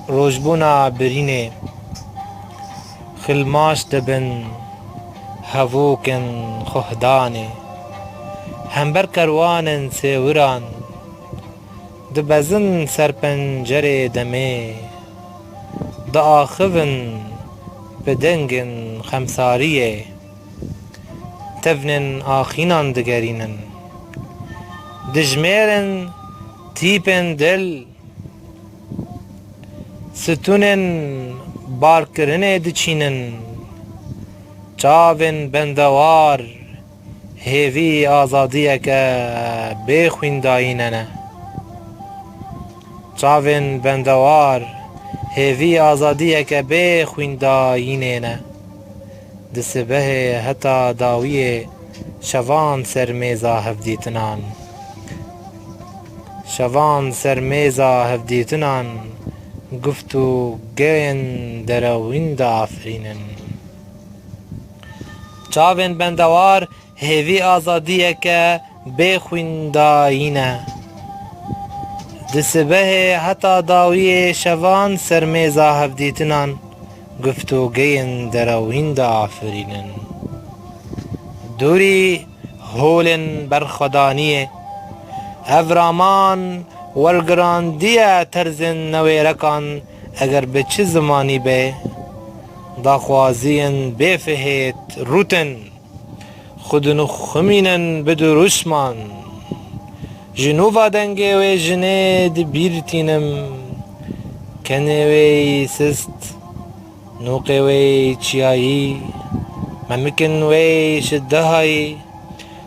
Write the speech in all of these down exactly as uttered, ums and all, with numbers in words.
Rojbûna birînê, xilmaş dibin hevokên xuhdanê. Hember kerwanên sêwiran, dibezin ser pencerê demê. Diaxivin bi dengên xemsariyê. Tevnên axînan digerînin. Dijmêrin tîpên dil, stûnên barkirinê diçînin. Çavên bendewar hêvî azadiyeke bê xwîndayîne ne. Çavên bendewar hêvî azadiyeke bê xwîndayînê ne. Di sibehê heta dawiyê şevan ser mêza hevdîtinan. Şevan ser mêza hevdîtinan guftûgeyên derewîn diafirînin. Çavên bendewar hêvî azadiyeke bê xwîndayî ne. Di sibehê heta dawiyê şevan ser mêza hevdîtinan guftûgeyên derewîn diafirînin. Dûrî holên berxwedaniyê, ev raman wergirandiye terzên newêrekan, eger bi çi zimanî be, daxwaziyên bêfihêt rûtin. Xwe dinixumînin bi dirûşman. Ji nû va dengê wê jinê di bîr tînim. Kenê wê yî sist, nûqê wê yî çiyayî, memikên wê yî şidehayî,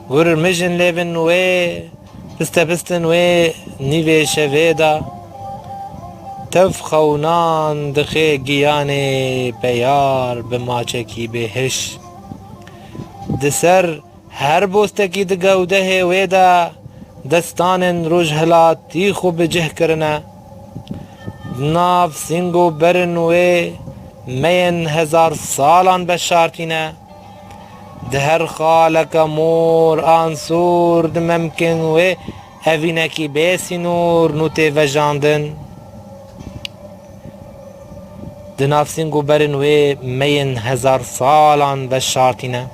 gurmijin lêvên wê, pistepistin wê nîvê şevê de. Tev xewnan dixe giyanê peyar bi maçekî bêhiş. Di ser her bostekî di gewdehê wê de destanên rojhilatî xwe bi cih kirine. Di nav sîng û berên wê meyên hezar salan veşartîne. Di her xaleke mor an sor di memkên wê evînekî bê sînor nû tê vejandin. Di nav sîng û berên wê meyên hezar salan veşartîne.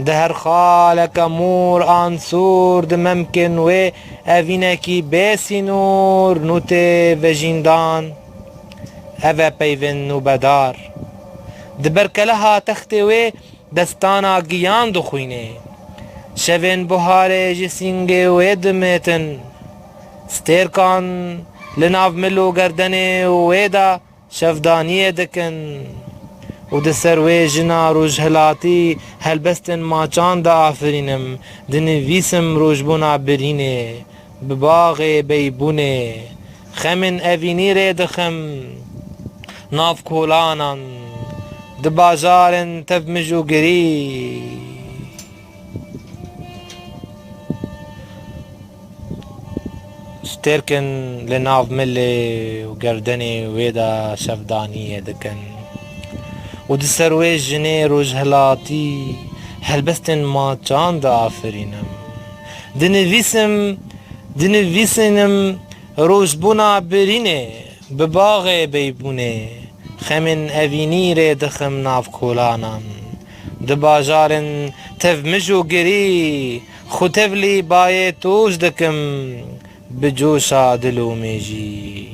Di her xaleke mor an sor di memkên wê evînekî bê sînor nû tê vejîndan. Ev e peyvên nûbedar. Di ber keleha textê wê destana giyan dixwînê. Şevên buharê ji sîngê wê dimêtin. Stêrkan li nav mil û gerdenê wê de şevdaniyê dikin û di ser wê jina rojhilatî helbestên maçan diafirînim, dinivîsim rojbûna birînê. Bi baxê beybûnê, xemên evînî rê dixim nav kolanan, di bajarên tev mij û girî. Stêrkin li nav milê û gerdenê wê de şevdaniyê dikin û di ser wê jinê rojhilatî helbestên maçan diafirînim. Dinivîsim, dinivîsînim rojbûna birînê bi baxê beybûnê. Xemên evînî rê dixim nav kolanan. Di bajarên tev mij û girî, xwe tevlî bayê toj dikim bi coşa dil û mêjî.